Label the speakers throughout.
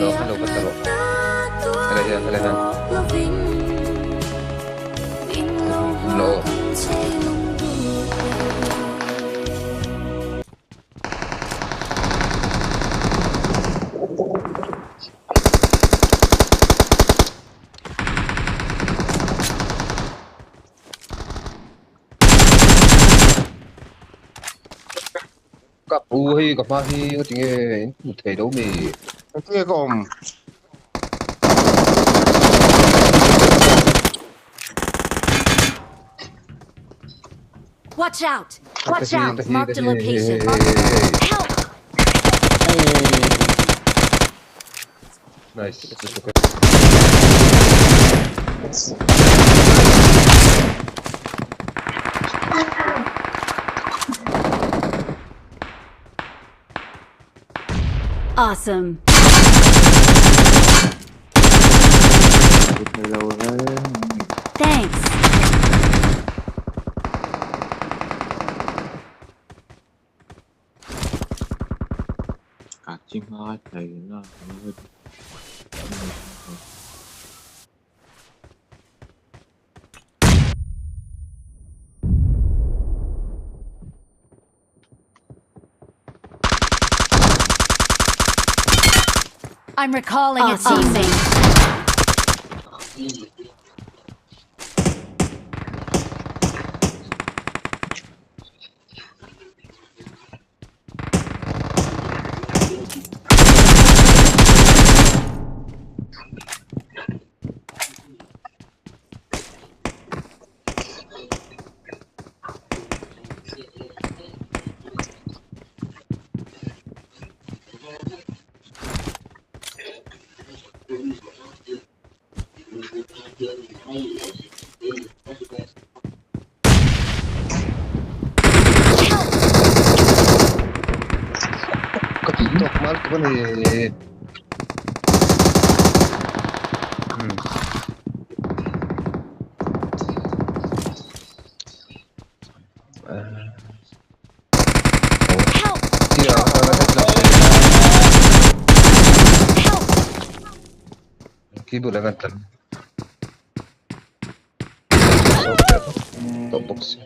Speaker 1: Hello, hello, ka taro. Hello, hello, hello. Hello. Ka pu hei ka hma hi nga tinge in hmu thei lo mi.
Speaker 2: Engtinge ka awm?
Speaker 3: Watch out! Watch
Speaker 1: Ka hi
Speaker 3: out!
Speaker 1: ka hi
Speaker 3: Marked
Speaker 1: ka
Speaker 3: a
Speaker 1: hi hei
Speaker 3: location.
Speaker 1: hei hei hei.
Speaker 3: Help!
Speaker 1: Nice. Lutuk e.
Speaker 3: Awesome. Thanks. I'm recalling a teammate.
Speaker 1: Ka tih tawk mal tawk a ni.
Speaker 3: Help! Help!
Speaker 1: Keyboard a kan tlan. Tawh bawk si.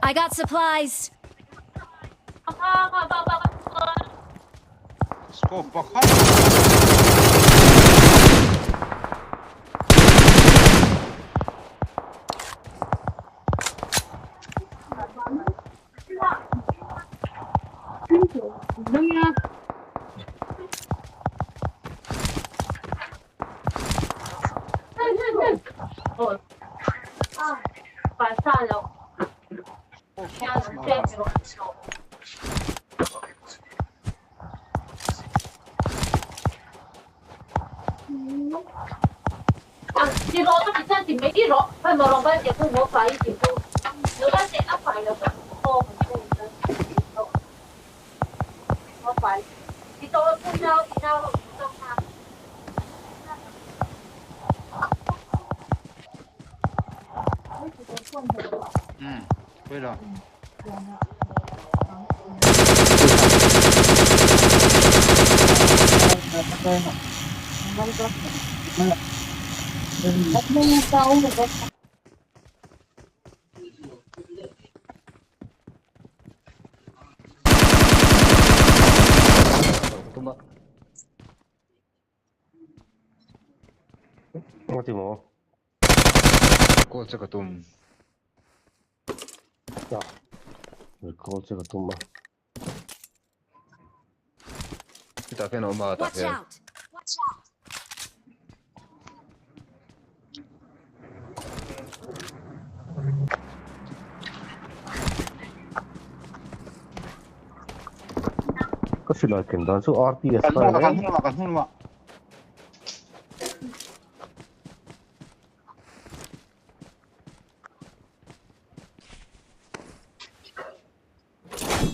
Speaker 3: I got supplies.
Speaker 2: Scope pakhat.
Speaker 4: Ngati maw?
Speaker 1: Call che ka tum.
Speaker 4: Call che ka tum a.
Speaker 1: Tah khian a awm a, tah
Speaker 3: Watch
Speaker 1: khian.
Speaker 3: out!
Speaker 4: Ka silai ken dan chu RTS
Speaker 2: Kan
Speaker 4: kha
Speaker 2: hnung lamah,
Speaker 4: eng
Speaker 2: kan hnung lamah, kan hnung lamah.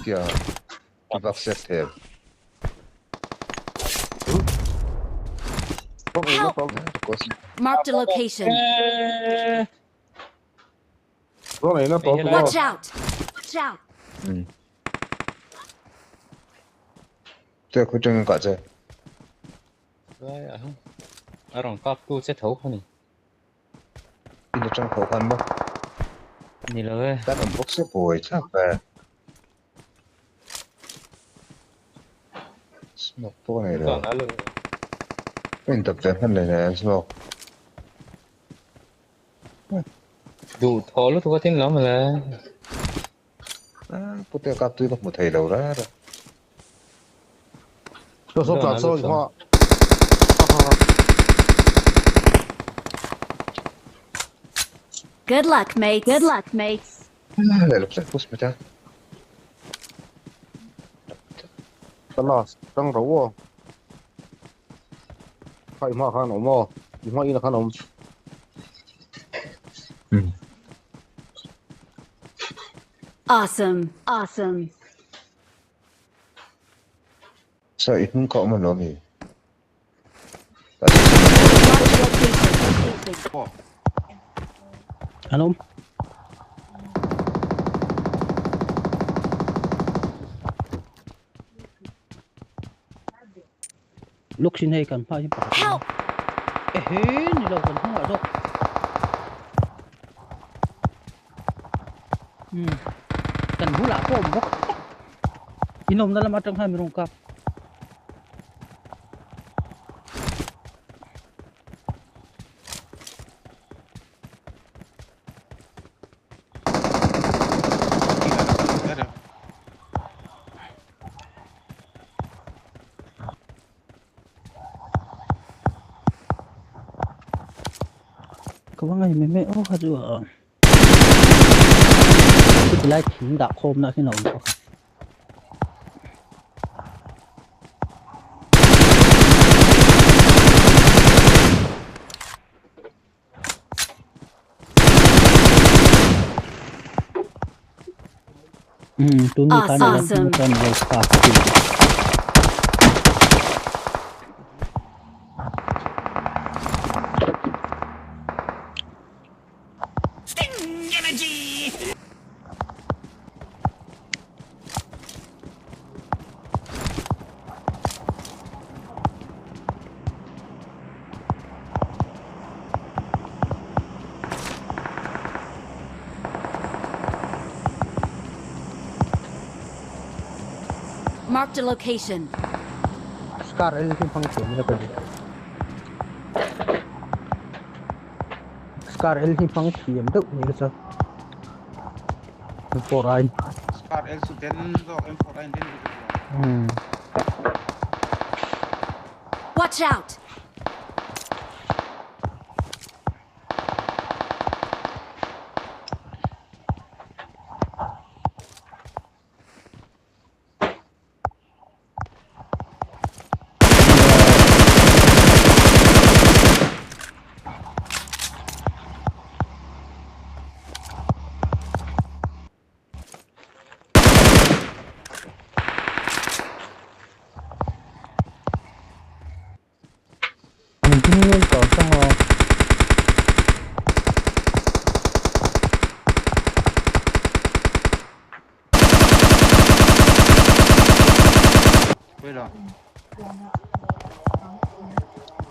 Speaker 1: Kia i vak set thei.
Speaker 3: Help! Marked a location. Watch out! Watch out!
Speaker 1: Te khu tang ka che.
Speaker 5: A rawn kap tu che tho kha ni.
Speaker 1: In atang tho khan maw?
Speaker 5: Ni lo e.
Speaker 1: Kan awm bawk se buai thlak ve. Smoke pawh a nei lo. Ka intap ve hman leh nen smoke.
Speaker 5: Duh thaw lutuk a tin lo mawle.
Speaker 1: Ah, pute kap tui ka hmu thei lo ra ra.
Speaker 2: Saw saw tlan saw hma.
Speaker 3: Good luck, mates. Good luck, mates.
Speaker 1: Leh lawp zet pus mai ta.
Speaker 2: Ka last tang ro aw. Kha i hma khan awm aw. I hma inah khan awm.
Speaker 3: Awesome. Awesome.
Speaker 1: Sa i hnung kha awm alawm i.
Speaker 6: An awm. Luk sin hei kan hma hi pakhat.
Speaker 3: Help!
Speaker 6: Ehe ni lo kan hnungah zawk. Hmm. Kan bulah pawh awm bawk. In awmna lam atang khan mi rawn kap. Ka va ngai mai mai aw kha chu a chuti lai thing dah khawm na khin a awm bawk a. Um tun mi khan
Speaker 3: Awesome.
Speaker 6: kan lo kha
Speaker 3: Marked a location.
Speaker 6: Scar L hi hmang thiam ila ka duh. Scar L hi hmang thiam deuh ni ka chuan. M4 aiin.
Speaker 2: Scar L chu den zawk M4 aiin den lutuk lo.
Speaker 6: Hmm.
Speaker 3: Watch out!
Speaker 6: Engtin nge ka hrang a?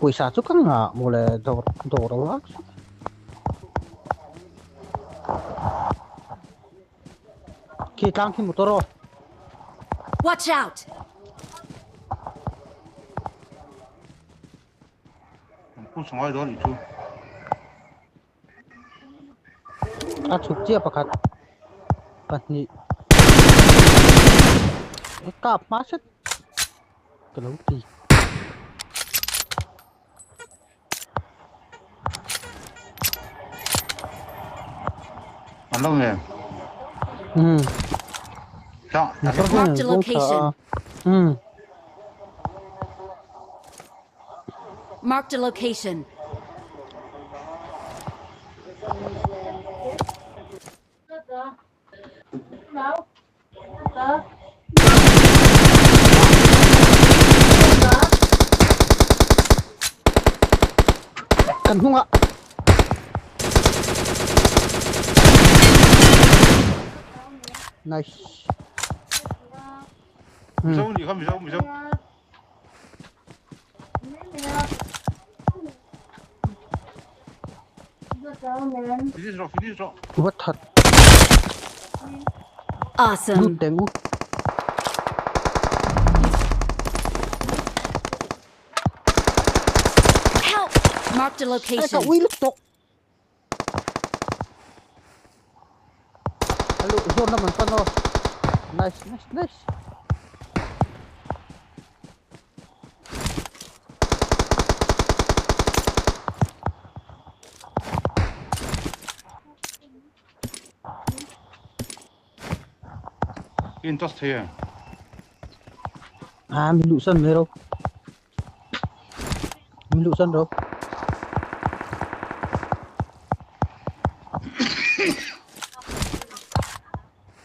Speaker 6: Pawisa chu ka ngah mawle dawr dawr ang a. Khi tlang khi motor aw.
Speaker 3: Watch out!
Speaker 2: Pu sangai dawn nih chu.
Speaker 6: A chhuk chiah pakhat pahnih kap hma hret ka lo ti.
Speaker 2: An lo nge.
Speaker 6: Hmm.
Speaker 2: Tang.
Speaker 3: Marked a location.
Speaker 6: Hmm.
Speaker 3: Marked a location.
Speaker 6: Kan hnungah. Nice.
Speaker 2: Mizo ni kha Mizo Mizo. Finish rawh finish rawh.
Speaker 6: What that?
Speaker 3: Awesome.
Speaker 6: Lut teng u.
Speaker 3: Help! Marked a
Speaker 6: Ai ka
Speaker 3: location.
Speaker 6: ui lutuk. Alo, zone naman pa no. Nice, nice, nice.
Speaker 2: In toss thei em?
Speaker 6: À, mình lụ sân rồi đâu. Mình lụ sân rồi.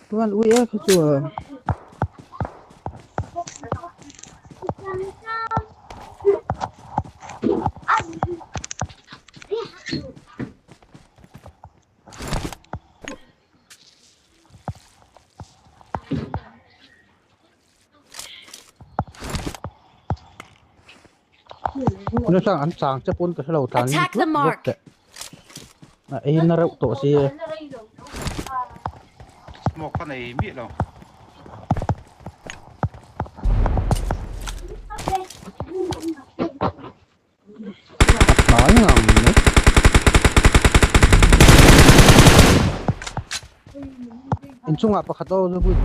Speaker 6: Tuan ui eh cái chùa. Nó sang ăn sáng chắc bốn cái lầu tàn
Speaker 3: Attack the mark.
Speaker 6: À, ấy nó rộng tổ xì.
Speaker 2: Smoke ka nei mi lo.
Speaker 6: Nói ngầm đấy. In chung ah pakhat aw zo pui.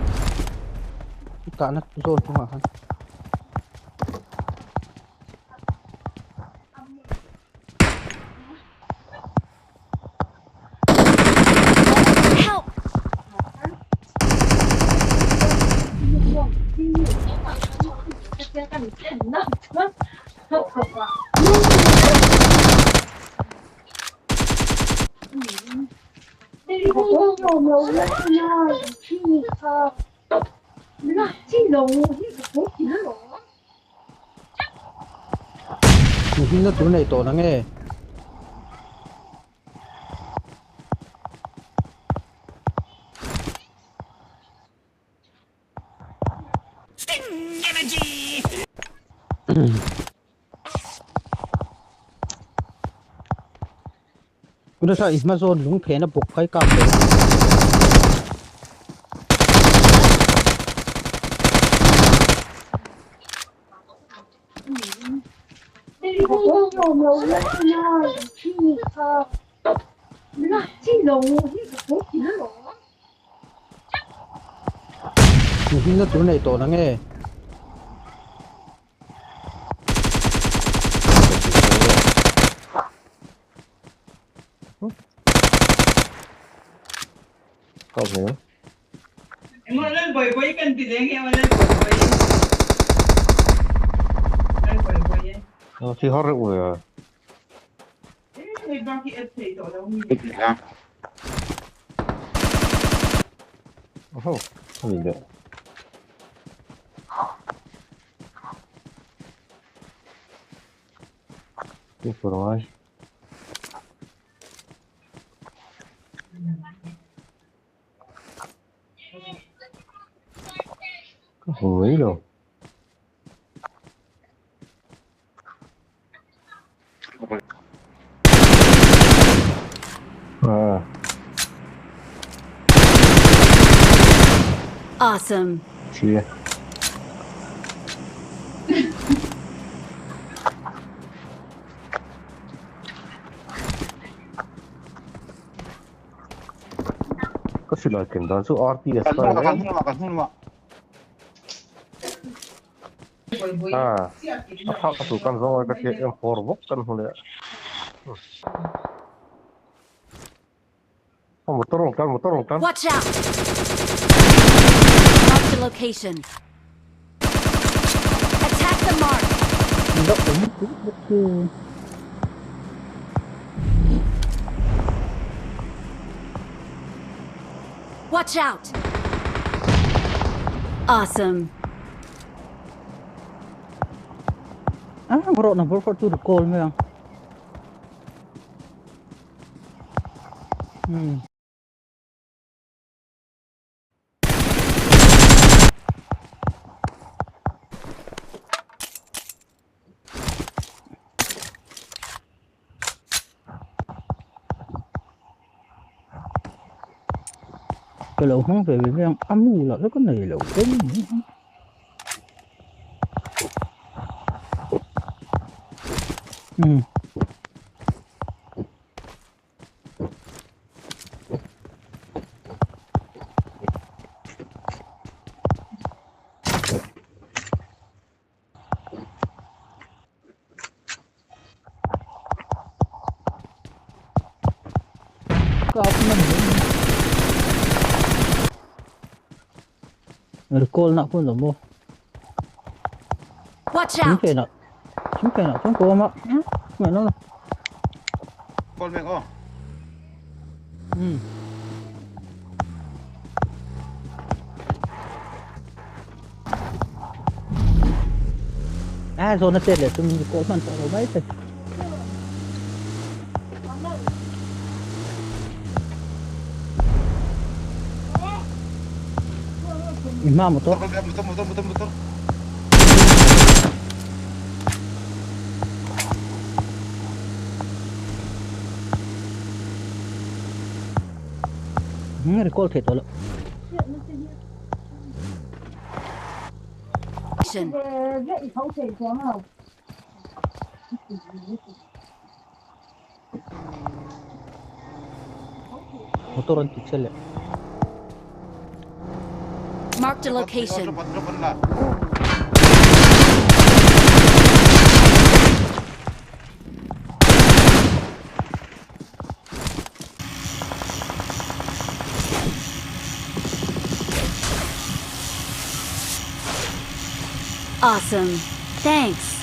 Speaker 6: Ka na zone chung ah khan.
Speaker 3: Help! Nó tụi này tổ nó nghe. Nó sao mà zone lúng phê nó buộc cái cam đấy. Nó tụi này tổ nó nghe.
Speaker 1: Không hiểu.
Speaker 7: Walang boy boy kan bileng eh, walang boy boy. Walang boy boy eh.
Speaker 4: Ờ, thì hót rượu rồi.
Speaker 7: Eh, may baki at sa ito.
Speaker 2: Ya.
Speaker 4: Oh, không được. Tiếp rồi. Ui rồi. À,
Speaker 3: Awesome.
Speaker 4: chia. Silai ken dan chu RTS
Speaker 2: Kan
Speaker 4: kha
Speaker 2: hnung
Speaker 4: ni
Speaker 2: kan
Speaker 4: mai.
Speaker 2: hnung kan hnung
Speaker 4: A a thlak a tur kan zawng a ka tia M4 bawk kan hmu leh a. A motor rawn tlan motor rawn tlan.
Speaker 8: Watch out! Marked a location. Attack the mark!
Speaker 3: La awm pui bawk chu.
Speaker 8: Watch out! Awesome.
Speaker 3: A rawh number 4 chu call mai ang. Hmm. Ka lo hmang ve ve mai ang a mu lah chu ka nei lo em mai ang. Hmm. Recall nak pun lama.
Speaker 8: Watch out!
Speaker 3: Chúng nak. Chúng nak chúng cô mà. Mẹ nó.
Speaker 2: Call mek aw.
Speaker 3: Ừ. À rồi nó chết để chúng mình cố mà tạo mấy thôi. Ima motor.
Speaker 2: Motor motor motor motor.
Speaker 3: Recall thei tawh lo. Motor an ti che leh.
Speaker 8: Marked a location. Awesome. Thanks.